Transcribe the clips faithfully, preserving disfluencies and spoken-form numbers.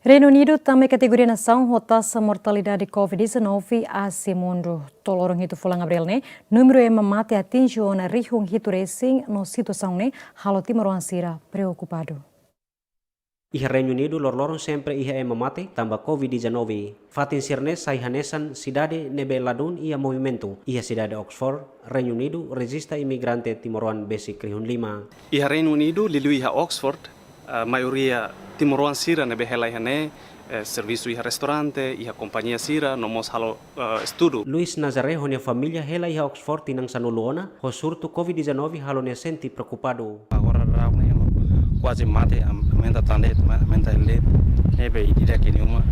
Reinu Unidu tama iha kategoria nasaun ho taxa mortalidade COVID-19 aas iha mundu. To'o loron hitu fulan Abríl ne'e, númeru ema mate atinje ona rihun hitu resin no situasaun ne'e halo timoroan sira preokupadu. Iha Reinu Unidu loroloron sempre iha ema mate tanba COVID-19. Fatin sira-ne'e sai hanesan sidade ne'ebé ladún iha movimentu. Iha sidade Oxford, Reinu Unidu rejista imigrante timoroan besik rihun lima. Iha Reinu Unidu, liuliu iha Oxford, eh, maioria timoroan sira ne'ebé hela iha ne'e, eh, servisu iha restaurante, iha kompañia sira, no mós halo, eh, estudu. Luis Nazaré ho nia família hela iha Oxford tinan sanulu ona, ho surtu COVID-19 halo nia sente preokupadu. Agora daudaun ne'e kuaze mate, am-, aumenta tan de'it, ma-, aumenta de'it, ne'ebé ida-idak iha uma.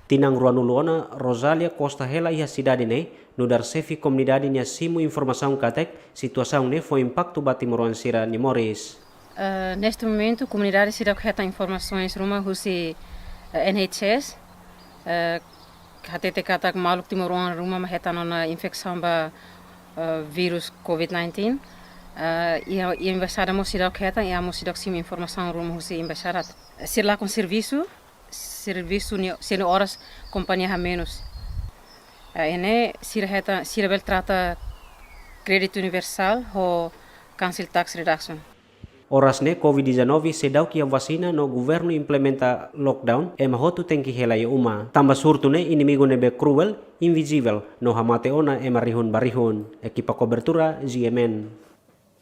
Tinan ruanulu ona, Rosalia Costa hela iha sidade ne'e, nu'udar xefe komunidade nia simu informasaun katak situasaun ne'e fó impaktu ba timoroan sira-nia moris. Eh, neste momento, komunidade seidauk hetan informasaun ruma husi, eh, N H S, eh, hatete katak maluk timoroan ruma mak hetan ona infesaun ba, eh, vírus COVID-19. Eh, iha, iha embaixada mós seidauk hetan, iha mós seidauk simu informasaun ruma husi embaixada. Sira lakon servisu, servisu nia, sira-nia oras kompañia hamenus. Eh, ne'e sira hetan, sira bele trata kréditu universál ho council tax reduction. Oras ne'e COVID-19 seidauk iha vasina no governu implementa lockdown, ema hotu tenke hela iha uma. Tanba surtu ne'e inimigu ne'ebé kruel, invizivel, no hamate ona ema rihun ba rihun. Ekipa kobertura, G M N.